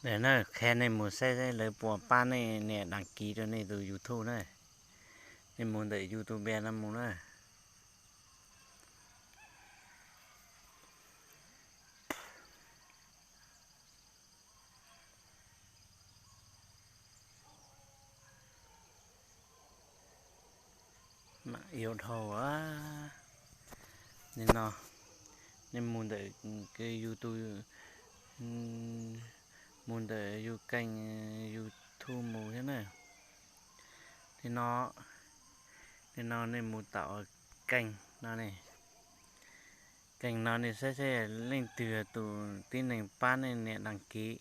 Ntawm na, qhia nej mus saib saib lawv puas pab nej nias đăng ký rau nej tus YouTube na. Nej mus ntawm YouTube no mus na. Mam yuav dhau a. Nim no nej mus ntawm YouTube, mus ntawm yus kênh YouTube mus thiab na. Nim no, nim no nej mus tom kênh no ne. Kênh no nej saib saib leej twg tus tib neeg pab nej nias đăng ký,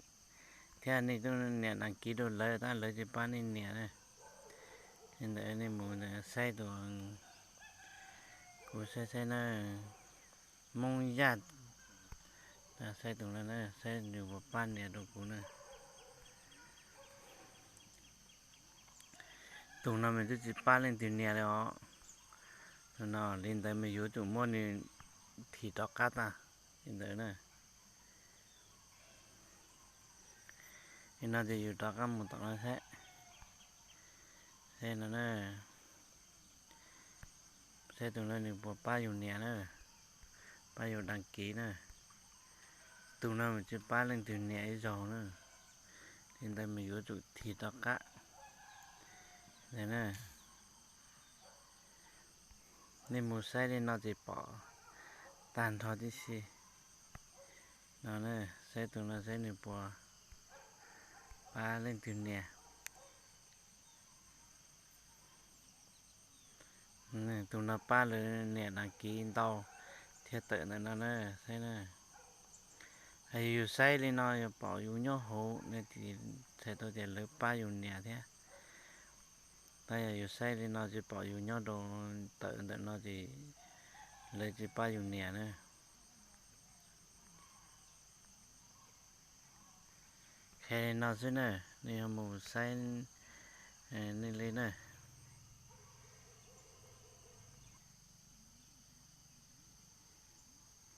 thiab nej twb nias đăng ký rau lawv tab lawv tsis pab nej nias na. Li ntawd nej mus saib tus, kuv saib saib na, Hmoob Yaj, saib tus no na, saib nws puas pab nias rau kuv na. Tus no mas twb tsis pab leej twg nias li os. Tus no li ntawd mas yuav tsum muab nws thim rov qab tag li ntawd na. Li no ces yus rov qab mus tom no saib, saib no na, saib tus no nws puas pab yus nias na, pab yus đăng ký na. Tus no mas tsis pab leej twg nias ib zaug na, li ntawd mas yuav tsum thim rov qab na. Nej mus saib li no ces pom tag nrho tib si no na. Saib tus no saib nws puas pab leej twg nias. Tus no pab lawv nias đăng ký ntau thiab tawm ntawm no na, saib na. Yus saib li no yus pom yus nyob hauv ne, txhais tau tias lawv pab yus nias thiab. Tab yog yus saib li no tsis pom yus nyob rau tawm ntawm no ces lawv tsis pab yus nias na. Qhia li no xwb na, nej yuav mus saib nej li na.